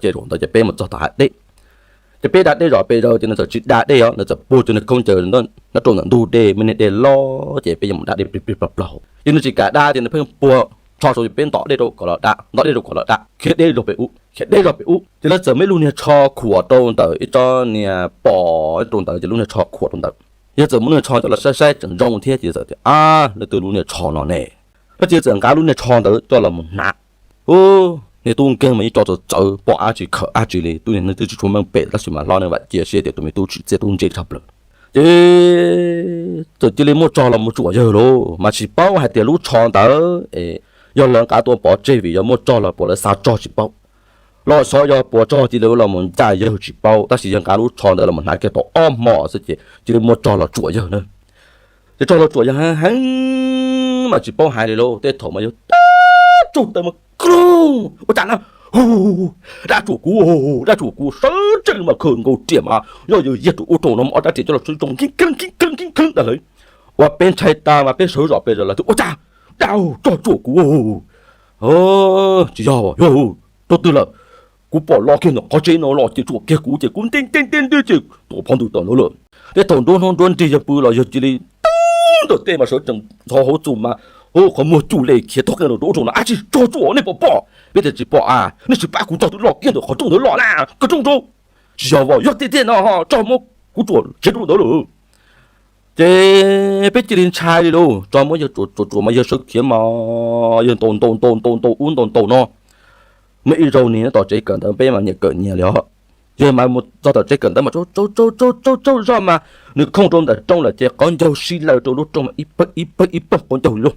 Ces zaum ntawd ces peb mus txog tom hav dej, ces peb da dej zom pes zaws ces nws txawm tsis da dej os, nws txawm puag cov niag khaub ncaws nyob rau ntawm ntug dej, me niag dej loj ces peb yuav mus da dej plig plig plog plog ces nws tsis kam da ces nws pheej puag tsho saud ces peb ntov dej rau kom los da, ntov dej rau kom los da, khiav deb zog pem ub, khiav deb zog pem ub ces lawv txawm muaj ib lub niag tsho khuam rau ntawm ib tsob niag pos rau ntawd ces lub niag tsho khuam rau ntawd. Yawg txawm muab lub niag tsho coj los saib saib tseem zoo thiab ces txawm tias, Ab, leej twg lub niag tsho no ne? Lawv ces txawm nqa lub niag tsho ntawd coj los mus hnav. Ub, niag tub nkeeg mas yeej tso txawv txawv pom dab tsi khawm dab tsi li, tub niag neeg twb tsis tshua meej pem tab sis mas hlob Neej Vam cia siab tias tus me tub tsim txiaj tub ntse tshaj plaws. Ces txawm cia li muab tso los mus tsuam yawg lauj, mas tsis paub hais tias lub tsho ntawd es yog lawv nqa tuaj pov tseg vim yog muab tso los puas lawv xa tso tsis paub, los xyov yog puas tso cia li los mus ncaj yawg tsis paub, tab sis yawg nqa lub tsho ntawd los mus hnav kiag tau ob hmo xwb ces cia li muab tso los tsuam yawg na. Ces tso los tsuam yawg heev heev mas tsis paub hais li lauj, tej thaum mas yawg tsuj taw mas kruj ua cas na, hu, dab tsuam kuv, dab tsuam kuv, sawv tsees mas khawm nkaus riam mas yog yawg yag rau ub rau no mas ob rab riam coj los sawv tsees khib kheeb khib kheeb khib kheeb tas lawm. Ua peb ntshai tas mas peb sawv zom pes zaws lawm tias ua cas dab tso tsuam kuv, tsis yog, yog rau twg lawm, kuv pom los kiag ntawm qhov tsev no los ces tsuam kiag kuv ces kuv nti nti nti nti ces tuam phov ntws tawm ntawd lawm. Tej thaum nruab hnub nruab nrig yawg pw los yawg cia li tub ntawm tej mas sawv tsees ntxhov hauv txuas mas, qhov muag cuj le khiav tog qeej rau ub rau no, Ab tsi, tsuag tsuam nej puas pom? Peb tias tsis pom a, nej tsis pab kuv tsuag twb los kiag ntawm qhov rooj ntawd los na, koj rooj rau. Tsis yog, yog tiag tiag no, tsuag muab kuv tsuam khiav rau ntawd lawm. Ces peb cia li ntshai li lauj, tsuag muab yawg tsuam tsuam tsuam mas yawg sawv khiav mas yawg ntaus ntaus ntaus ntaus ntaus ub ntaus ntaus no. Muaj ib zaug niag nyob tom tsev kawm ntawv peb mas nyiam kawm nyias li os. Yawg mas mus txog tom tsev kawm ntawv mas tsaug tsaug tsaug tsaug tsaug zog mas nws khooj rau ntawm rooj lawm ces qhov ncaug sib laws rau lub rooj mas ib pawg ib pawg ib pawg qhov ncaug li lauj.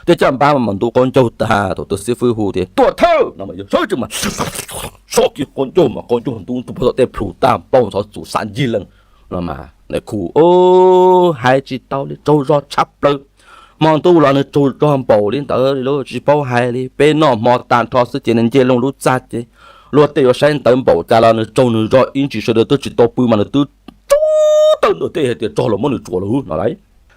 Tej caj npab mas mam ntu qhov ncaug tag thaum tus xib fwb hu tias tuam thawj no mas yawg sawv tsees mas so kiag qhov ncaug mas qhov ncaug ntub ntug puag tom tej plhu tag npaum ntxhov txus xav ncig leej no mas nws khu hais tsis tau li, tsaug zog tshaj plaws. Hmo ntuj los nws tsaug zog npaum li ntawd li lauj, tsis paub hais li. Peb noj hmo tag nrho xwb ces nws nce loo lub txaj ces luag tej yuav saib ntawv npaum cas los nws tsaug nws zog ib ntsis sawv daws twb tsis tau pw mas nws twb tsaug tawm ntawm tej hais tias tsuag los muab nws tsuam lawm no lauj.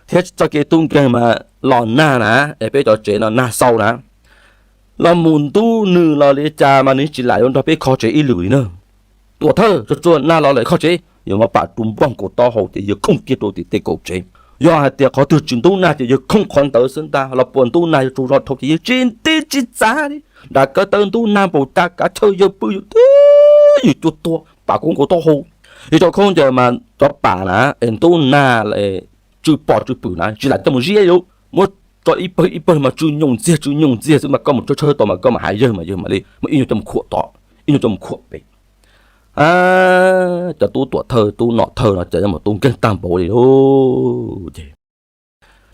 Thiab txoj kev tub nkeeg mas los nag na, es peb cov tsev no nag xau na, los mus ntub nws los li cas mas nws tsis lam yuav nrog peb kho tsev ib lwm li na. Tuam thawj, tsuag tsuag nag los lawm kho tsev, yawg muab pam ru nplooj kaus taub hau ces yawg khooj kiag rau tim tej kaum tsev. Yog hais tias qhov twg tsis ntub nag ces yawg khooj qhov ntawd xwb ntag, los puas ntub nag yawg tsaug zog dhau ces yawg tsis nti tsis txav li. Nram kawv taw ntub nag npaum cas kav chaw yawg pw yawg twb yawg cuag tuag pam kuv nkaus taub hau. Yawg cov khaub ncaws mas cov pam na es ntub nag tsw pom tsw pwm na tsis lam coj mus ziab li, muab tso ib pawg ib pawg mas tsw nyoos ntxiag tsw nyoos ntxiag xwb mas koj mus tshawb tshawb tau mas koj mam hais yawg mas yawg mam li muab ib nyuag coj mus khuam tod, ib nyuag coj mus khuam pem. Cov tub tuam thawj tub nom thawj no ces yeej muaj tub nkeeg tag npaum li lauj. Ces,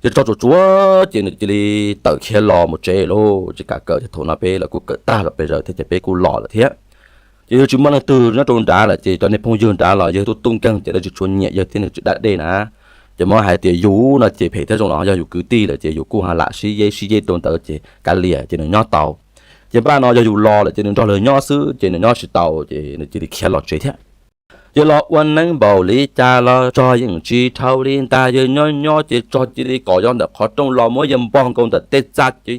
ces tso tsuam tsuam ces nws cia li tawm khiav los mus tsev lauj, tsis kam kawm thiab. Thaum no peb los kuj kawm tag los pes zaws thiab ces peb kuj los lawm thiab. Ces yawg tsis muaj leej twg nyob rau nrad lawm ces cov niag phooj ywg nrad los yawg tub tub nkeeg ces lawv tsis tshua nyiam yawg thiab nws tsis da dej na. Ces muab hais tias yus no ces phem thiab zoo los yog yus kwv tij lawm ces yus kuj ha lam sib yeb sib yeb rau ntawd ces kav liam ces nws nyob tau. Ces npaj no yog yus los lawm ces nws nrog lawv nyob xwb ces nws nyob tsis tau ces nws cia li khiav los tsev thiab. Ces los ua neeb npaum li cas los tsuag yeej tsis dhau li ntag, yawg nyob nyob ces tsuag cia li kom yawg ntawm qhov rooj los muab yawg npog nkaus ntawm tej txaj ces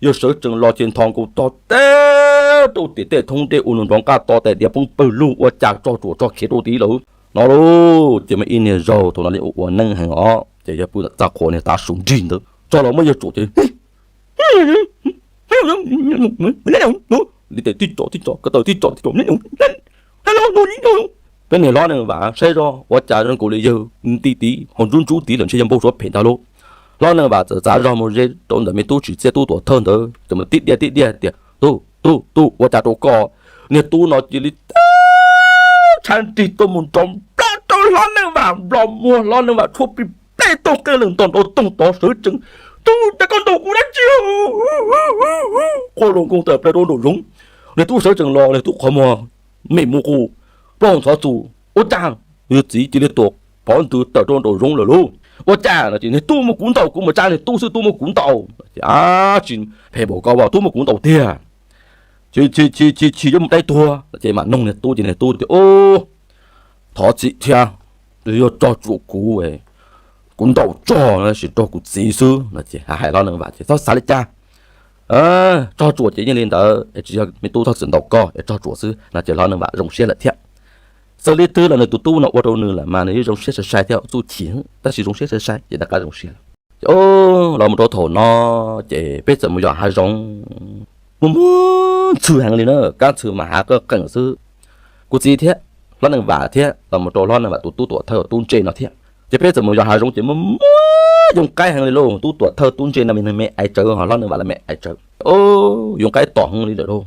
yawg sawv tsees los ces nthos nkaus tog teb rau tim tej thoob dej ua nws nrov nqaj to tais diav poob pawg lug ua cas tsuag tsuam tsuag khiav rau tid lawm no lauj. Ces muaj ib niag zaug thaum no li ua ua neeb heev os ces yawg pw ntawm txaj qhua niag tav su nrig ntawd tsuag los muab yawg tsuam ces li tes tib tsom tib tsom ko taw tib tsom tib tsom. Peb niag hlob Neej Vam saib zog ua cas zoo nkaus li yawg nti tid ho ntsub ntsub tid lawm ntshe yawg npau suav phem ntag lauj. Hlob Neej Vam txawm txav zog mus ze rau ntawm me tub tsim txiaj tub tuam thawj ntawd ces mus tib diaj tib diaj tias, Tub, tub, tub, ua cas rau koj? Niag tub no cia li tshav nrig tuaj mus nrov nplog rau hlob Neej Vam nplog muag, hlob Neej Vam tshuab plig plej toog qeej leej ntog nrov toog tod sawv tsees, Tub, cas koj ntaus kuv dab tsi? Quaj loo nkoog tawm plaws rau nraum zoov. Niag tub sawv tsees los niag tub qhov muag me mus qus, plaub ntxhov txus, Ua cas? Yawg txiv cia li tuam phov ntws tawm rau nraum zoov lawm lauj. Ua cas no ces, Niag tub muab kuv ntaus, kuv mus tsa niag tub xwb tub muab kuv ntaus. Ces, Ab, tsis phem npaum ko as, tub muab kuv ntaus tiag. Chim chim chim chim yuav mus dai tuag ces mam noog niag tub ces niag tub tias, Thov txim thiab, yog raug tsuam kuv, kuv ntaus tsuag no tab sis raug kuv txiv xwb no ces hais hlob Neej Vam ces, Txhob xav li cas, Tsog tsuam ces yeej li ntawd, tsis yog me tub Thoj Txwm ntaus koj es tsog tsuam xwb no ces hlob Neej Vam zoo siab lawm thiab. Xws li twg los nws tus tub no ua rau nws lawm mas nws yeej zoo siab sai sai thiab txuj chim, tab sis zoo siab sai sai ces rov qab zoo siab lawm. Ces los mus rau thaum no ces peb txawm mus yos hav zoov, muaj muaj ntxhw heev li na, kab ntxhw mas hav qeej qeej xwb. Kuv txiv thiab hlob Neej Vam thiab los mus rau hlob Neej Vam tus tub Tuam Thawj Tub Ntsej no thiab, ces peb txawm mus yos hav zoov ces muaj muaj yoov qaib heev li lauj. Tub Tuam Thawj Tub Ntsej no nws me aiv tsawv, hlob Neej Vam los me aiv tsawv. Yoov qaib tom heev li lawm lauj.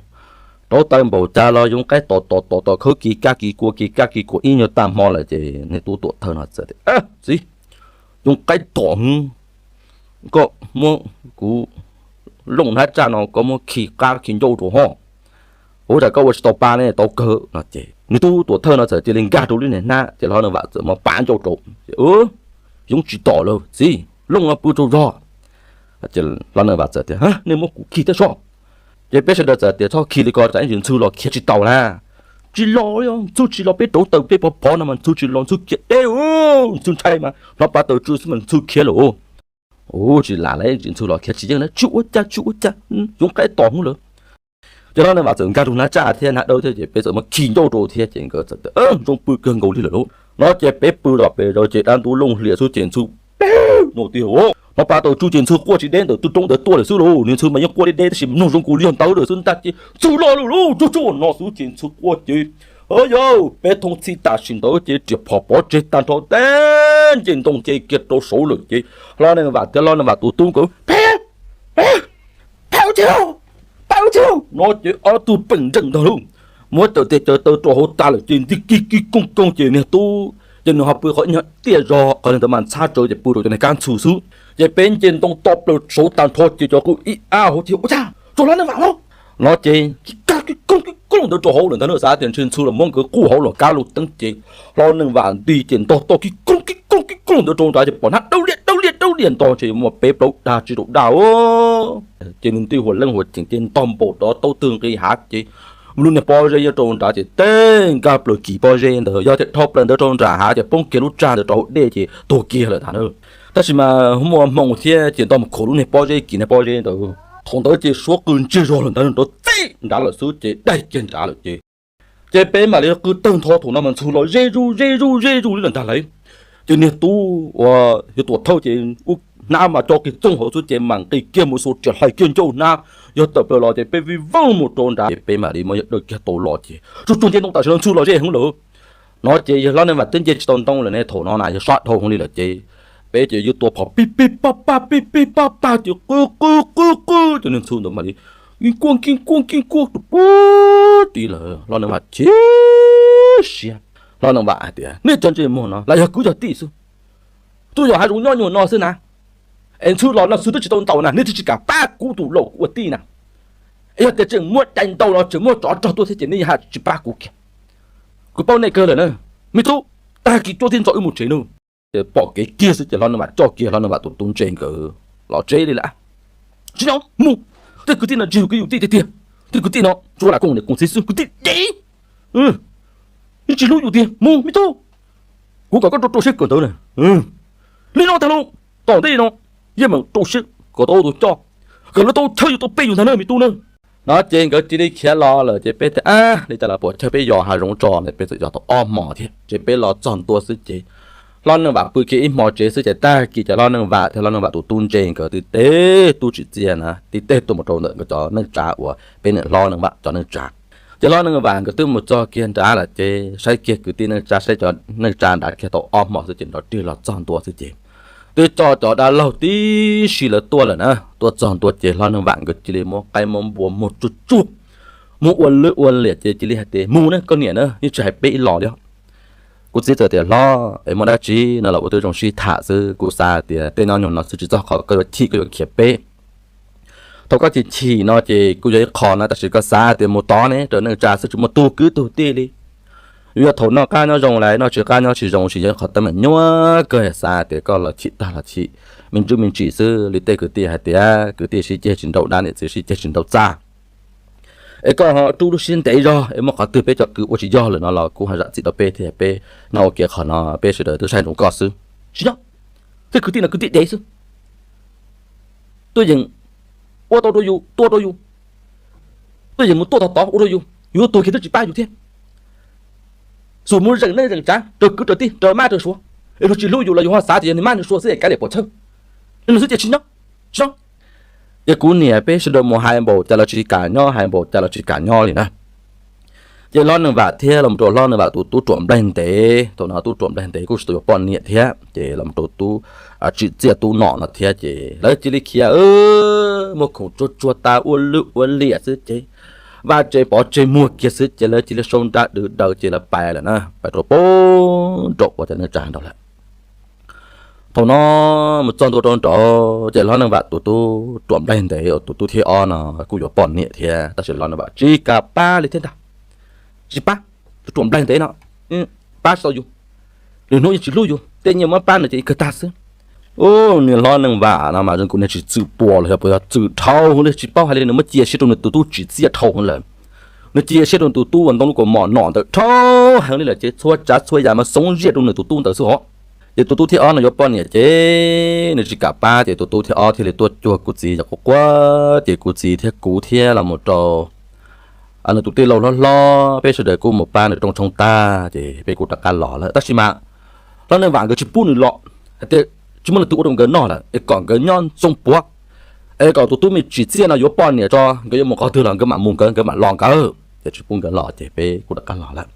Rauv taws npaum cas los yoov qaib tom tom tom tom khawb kis kaj kis kua kis kaj kis kua ib nyuag tag hmo lawm ces niag tub Tuam Thawj no txawm tias, Txiv, yoov qaib tom heev, koj muab kuv looj hnab tsaj no koj muab khi qab khi ncauj rau ho. Ua cas koj ua tsis tau pa ne, tau kawg no ces niag tub Tuam Thawj no txawm cia li nkag rau lub niag hnab ces hlob Neej Vam txawm muab pab ncauj rau. Yoov tsis tom lawm txiv, looj no pw rau zog. Hlob Neej Vam txawm tias, Nej muab kuv khi thiab sob. Ces peb sawv daws txawm tias, Txhob khi li ko tsam ib ntsis ntxhw los khiav tsis taus na. Tsis los, ntxhw tsis los, peb rauv taws peb pov phov no mas ntxhw tsis los, ntxhw khiav deb, ntxhw ntshai mas hnov pa taws tsw xwb mas ntxhw khiav lawm. Ua tsis lam lawm, ntxhw los khiav tsis yeej na, tsis ua cas tsis ua cas, yoov qaib tom heev lawm. Ces hlob Neej Vam txawm nkag rau hnab tsaj thiab hnab dawb thiab ces peb txawm muab khi ncauj rau thiab ces nkawd txawm tias, Zoo pw kawg nkaus li lawm lauj. No ces peb pw los pem zos ces dab ntub looj hlias xwb ces ntxhw no tiag, hnov pa taws tsw ces ntxhw quaj tsis deb ntawm tus roob ntawd tuaj lawm xwb lauj. Niag ntxhw mas yeej quaj deb deb tab sis mloog zoo nkaus li yog ntawd lawm xwb ntag ces ntxhw los lawm lauj, tsuj tsuj no xwb ces ntxhw quaj ces, yog peb thooj txhij tam sim ntawd ces riam phom pov tseg tag nrho, teb nce ntoo nce kiag rau saud lawm ces hlob Neej Vam thiab hlob Neej Vam tus tub nkawd, Pab wb thiab, pab wb thiab no ces ob tug peem nrees ntag lauj, muab cawm tes cawm taw rau hauv tas lawm ces nti kig kig koog koog ces niag tub ces nws ho pw qhov ib nyuag tiaj zog qhov ntawd mas ntxhab tsawv ces pw rau cov niag kab ntxhw xwb. Ces peb nce ntoo to plaws saud tag nrho ces cov qw ib ab hauv tias, Ua cas tsuas hlob Neej Vam los no ces kig kag kig koog kig koog ntawd rau hauv lawm ntag na, xav tias ntshe ntxhw los muab nkawd qub hauv los kav lub teeb ces hlob Neej Vam nti ces ntog toj kig koog kig koog kig koog ntawd rau nrad ces pom hnab dawb liaj dawb liaj dawb liaj ntog ces muaj peb plaub dag tsis rau dag ces nws nti huam leej huam ceem ces ntog npaum rov taub twg nqis hav ces lub niag pob zeb nyob rau nrad ces teb nkag plaws kis pob zeb ntawd, yog tias dhau plaws ntawd rau nram hav ces poob kiag lub tsag ntawd rau hauv dej ces tuag kiag lawm ntag na. Tab sis mas muaj hmoo thiab ces ntog mus khuam lub niag pob zeb kis niag pob zeb ntawd. Thaum ntawd ces suav qw ntsiag zog lawm ntag, rov txij nrad lawm xwb ces daig kiag nrad lawm ces, ces peb mam li qw tawg ntho thaum no mas ntxhw los ze zuj ze zuj ze zuj li lawm ntag lauj. Ces niag tub uas yog Tuam Thawj ces ub hnab mas co kiag txooj hauv xwb ces mam nqis kiag mus xuas riam hlais kiag ncauj hnab, yog tawm plaws los ces peb vij vooj mus rau nrad ces peb mam li muab yawg dawj kiag tau los ces tsuag tsuag nce ntoo tam sim no ntxhw los ze heev lawm. No ces yawg hlob Neej Vam twb nce tsis tau ntoo lawm ne, thaum no na yawg sab dhau heev li lawm ces peb ces yawg tua phom pig pig pag pag pig pig pag pag ces qw qw qw qw ces niag ntxhw ntawd mam li nkij kuaj nkij kuaj nkij kuaj rau puag tid lawm. Hlob Neej Vam chim siab, hlob Neej Vam hais tias, Nej cov ntsej muag no lam yog kwv yog tij xwb, tuaj yos hav zoov nyob nyuag no xwb na, es ntxhw los no ntxhw twb tsis tau ntaus na, nej twb tsis kam pab kuv tus laus kuv ua tij na. Es yog tias tseem muab cai ntau los tseem muab tsov rog tuaj thiab ces nej yeej tsis pab kuv kiag. Kuv paub nej kawg lawm na. Me tub, tag kis cuab tib ntxov wb mus tsev nawb. Ces pom kev kiag xwb ces hlob Neej Vam coj kiag hlob Neej Vam tus tub Ntsej nkawd los tsev li lawm. Tsis nyob mus, tej kwv tij no tsis yog kwv yus tij tiag tiag. Tej kwv tij no tsuas lam koom niam koom txiv xwb, kwv tij dev, tsis hlub yus tiag. Mus me tub, kuv kom koj rau rau siab kawm ntawv na. Li no tag los tom ntej no yeej meem rau siab kom tau tus coj, kom lawv tau chaw yus tau pe yus ntag na me tub na. No ces nkawd cia li khiav los lawm ces peb tias, Ab, li cas los puas chaw peb yos hav zoov tso ne? Peb txawm yos tau ob hmo thiab ces peb los txog ntua xwb ces hlob Neej Vam pw kiag ib hmo tsev xwb ces tag kis ces hlob Neej Vam thiab hlob Neej Vam tus tub Ntsej nkawd tib teg tub tsim txiaj na tib teg tuaj mus rau ntawm nkawd cov neej tsa uas peb niam hlob Neej Vam cov neej tsa. Ces hlob Neej Vam nkawd twb mus txog kiag nrad lawm ces saib kiag kwv tij neej tsa, saib cov neej tsa nrad kiag tau ob hmo xwb ces nrov rig los txog ntua xwb ces twb coj cov dab laug tib si lawv tuaj lawm na. Tuaj txog ntua ces hlob Neej Vam nkawd cia li muab qaib muab npua muag tsuag tsuag, muab ua lwj ua liam ces cia li hais tias, Mus na koj niam na, yeej tsis hais peb ib los li os. Kuv txiv txawm tias, Hlob, es muaj dab tsi no los ua tib zoo sib tham xwb, kuv xav tias tej nyob nyuag no xwb tsis txog qhov koj yuav chim koj yuav khiav peb. Thaum koj chim chim no ces kuj yog ib qho na, tab sis koj xav tias mus tod ne raws neej tsa xwb tsis muaj tug kwv tug tij li. Yuav yog thaum noj qab nyob zoo lawm noj tsis qab nyob tsis zoo, tsis yog ib qho teeb meem nyuaj kawg, xav tias koj los chim tag los chim me ntsuj me ntsim xwb. Li tej kwv tij hais tias kwv tij sib ceg tsis nrau dab, niam txiv sib ceg tsis nrau txaj. Es koj ho rub lub siab ntev zog es muaj qhov twg peb cov kwv ua tsis yog lawm no los kuj ho zam txim rau peb thiab, peb noj ua ke qhov no peb sawv daws twb saib ntsoov koj xwb. Tsis yog, tej kwv tij no kwv tij dev xwb, tuaj yeem ua tau rau yus, tua rau yus, tuaj yeem mus tuaj tog tod ua rau yus, yus tuag kiag twb tsis pab yus thiab. Xum mus zeem neej zeem tsav raws kwv raws tij raws mab raws suav, es luag tsis hlub yus los yus ho xav tias yog nws mab nws suav xwb es kav liam pov thawj, nws xwb ces tsis nyob, tsis nyob. Ces kuv niam peb sawv daws mus hais npaum cas los tsis kam nyob, hais npaum cas los tsis kam nyob li na. Ces hlob Neej Vam thiab los rau hlob Neej Vam tus tub ruam nplaig ntev, thaum no tub ruam nplaig ntev kuj tsis tau yuav poj niam thiab, ces los rau tub Tsim Txiaj tub nom no thiab ces lawv cia li khiav muaj khoom tsuag tsuag tas ua lwj ua liam xwb ces vaj tse pov tseg muag kiag xwb ces lawv cia li sau nra dwv daws ces lawv pais lawm na, pais rau pem nraum ua cov neej tsa nraud lawm. Thaum no mus txog ntua rau nraud ces hlob Neej Vam tus tub ruam nplaig ntev uas tus tub thib ob no kuj yuav poj niam thiab tab sis hlob Neej Vam tsis kam pab li thiab ntag. Tsis pab, tus ruam nplaig ntev no, pab tsis tau yus, lwm hnub yeej tsis hlub yus, tej nyiaj muab pab nws ces ib kawg tag xwb. Ub, niag hlob Neej Vam no mas zoo kuv niag tsis txwm puas los yog puas yog txwm dhau heev li tsis paub hais li, nws muab cia siab rau nws tus tub Tsim Txiaj dhau heev lawm. Nws cia siab rau nws tus tub uas ntoo lub kaus mom nom ntawd dhau heev li lawm ces txhua tsav txhua yam mas xoov ziaj rau nws tus tub ntawd xwb os. Ces tus tub thib ob no yuav poj niam ces nws tsis kam pab ces tus tub thib ob thiaj li tuaj cuag kuv txiv yog quaj quaj ces kuv txiv thiab kuv thiab los mus rau nws tus tij laug hlob hlob peb sawv daws kuj mus pab nws rooj tshoob tag ces peb kuj rov qab los lawm tab sis mas hlob Neej Vam nkawd tsis pub nws los, hais tias tsis muaj leej twg ua rau nkawd noj lawm es kom nkawd nyob ntxoov puav, es kom tus tub me Tsim Txiaj no yuav poj niam tso nkawd yuav mus qhov twg los nkawd mam mus nkawd, nkawd mam los nkawd, ces tsis pub nkawd los ces peb kuj rov qab los lawm.